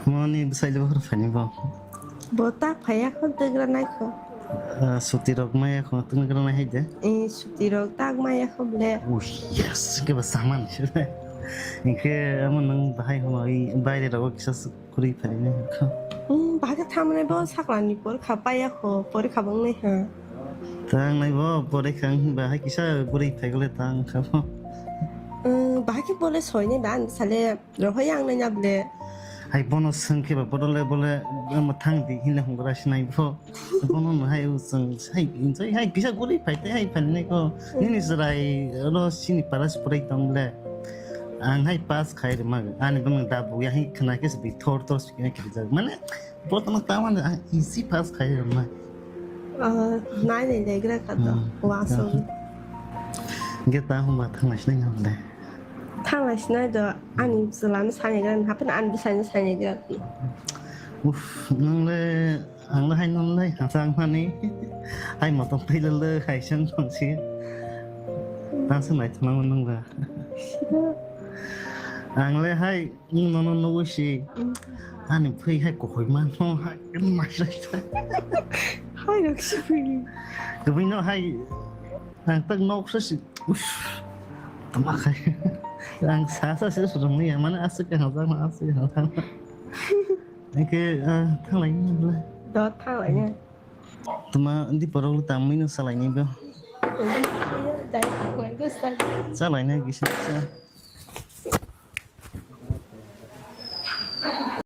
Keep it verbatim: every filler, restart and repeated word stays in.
Moni bwsai le bokhorok phaini bo. Bo ta phaiya kho, dwgra nai kho. Ah, suti rok maya kho, tunggra nai hai de. Eh, suti rok tak maya kho ble. Oh, yes, ke ba saman se. Inke amo nang bahai hono i baire rogo kisa su-, kuri phari nai kho. Hmm, bahai khe thamne bo sakla ni por kha paya kho, por kha bang nai ha. Tang nai bo, por kha bahai kisa guri phai gole tang kha bo. Hmm, bahai khe bole soi nai ba, ang sale Rohoi ang nai nable. Hai bono swng khe ba bodo le bole, omo thang di hinle hungra sinai bo. Bono no hai u swng hai enjoy hai kisa guri phai te hai phai nai ko. Nini chwrai ro sini para se purai tong le. Ang hai pass khai rwma ani bwmwng da bu ya hai khna khe se bi thor thor sikina khe jak. Mane Bo tamo tamo na, ah, easy pass khai rwma. Ah, nai nai dai gra kha to. Hmm. Wa so. Ge ta huma thang nai sinai ngam de. Thang nai sinai do ani bwsala no sai nai gra, happen ani bwsai no sai nai gra. Uf, nang le, ang le hai non le, ha sang mani. Hai mo tong pai le le, hai sang tong si. Tang se nai thang nang ba. Ang le hai Nwng nono nugwi si. Mm. Ani phwi hai kohoi mano hai masa. Hai rok si phwi. Kwbwi no hai ang tak nok sa si. Uff. Tama khai. Ang sa sa si rong ni mane asuk ka hajak ma asuk ka hajak. Eke, ah, thanglai ni bla. Do thanglai ni. Tuma di porok lu tamwi no salai ni bo. Dai ko ko sa. Salai ni gisi sa.